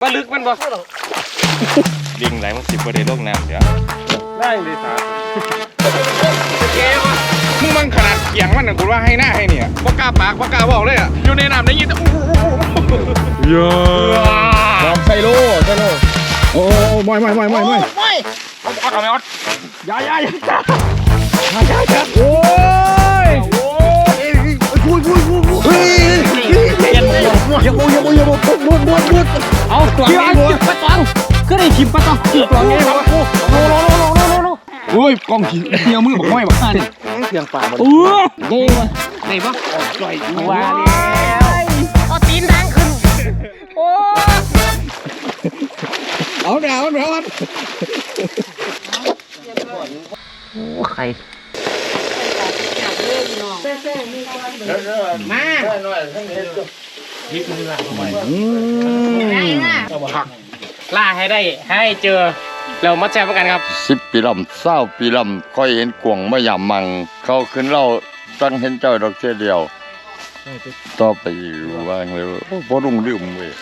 ປາລຶກແມ່ນບໍ່? ລິງຫຼາຍ ມັນຊິບໍ່ໄດ້ລົງນ້ຳເດ. ນາງເດຊາ ມຶງມັນຂະໜາດຂຽງມັນນະ ກູວ່າໄຮ່ນາໄຮ່ນີ້ ບໍ່ກ້າປາກ ບໍ່ກ້າເວົ້າເລີຍອະ. ຢູ່ໃນນ້ຳໄດ້ຍິນແຕ່ ໂອ້ ຍາ ບອມ ໃສ່ໂລ ໃສ່ໂລ. ໂອ້ ໂອ້ ໂອ້ ມອຍ ມອຍ ມອຍ ມອຍ ມອຍ. ເອົາ ເອົາ ເອົາ ຢ່າ ຢ່າ ຢ່າ ຢ່າ ຢ່າ ໂອ້ຍ ໂອ້ຍ ໂອ້ຍ ໂອ້ຍ ໂອ້ຍ ໂອ້ຍ ເຮີ້ຍ ເຮີ້ຍ ເຮີ້ຍ ເຮີ້ຍ ເຮີ້ຍ ເຮີ້ຍ ເຮີ້ຍ ເຮີ້ຍ ເຮີ້ຍ ເຮີ້ຍ ເຮີ້ຍ ເຮີ້ຍ ເຮີ້ຍ ເຮີ້ຍ. ເອົາ ຕົວນີ້ ປາຕອງ ຄືໄດ້ຖິ້ມປາຕອງ ຖິ້ມຕົວນີ້. ໂອ້ຍ ກ້ອງຂີ້ເຫຍື້ອ ມືບັກໝ້ອຍບັກຫ່ານີ້ ເຄື່ອງປາກ. ໂອ້ ໄດ້ບໍ່? ວ່າແລ້ວ ເອົາຕີນທາງຂຶ້ນ. ໂອ້ ເອົາດາວ ເອົາດາວ. ໂອ້ ໄຂ່ ມາ ອືມ ຄັກ ລ່າໃຫ້ໄດ້ ໃຫ້ເຈີ ແລ້ວມາແຊມນຳກັນຄັບ. ສິບປີລຳ ຊາວປີລຳ ຂ້ອຍເຫັນກວາງມາຢາມມັ່ງ ເຂົາຂຶ້ນເລົ່າ ຈັ່ງເຫັນເຈົ້າດອກເທື່ອດຽວ ຕໍ່ໄປອີກວ່າຈັ່ງໃດ. ໂອ້ ບໍ່ລົງລືມເວີຍ.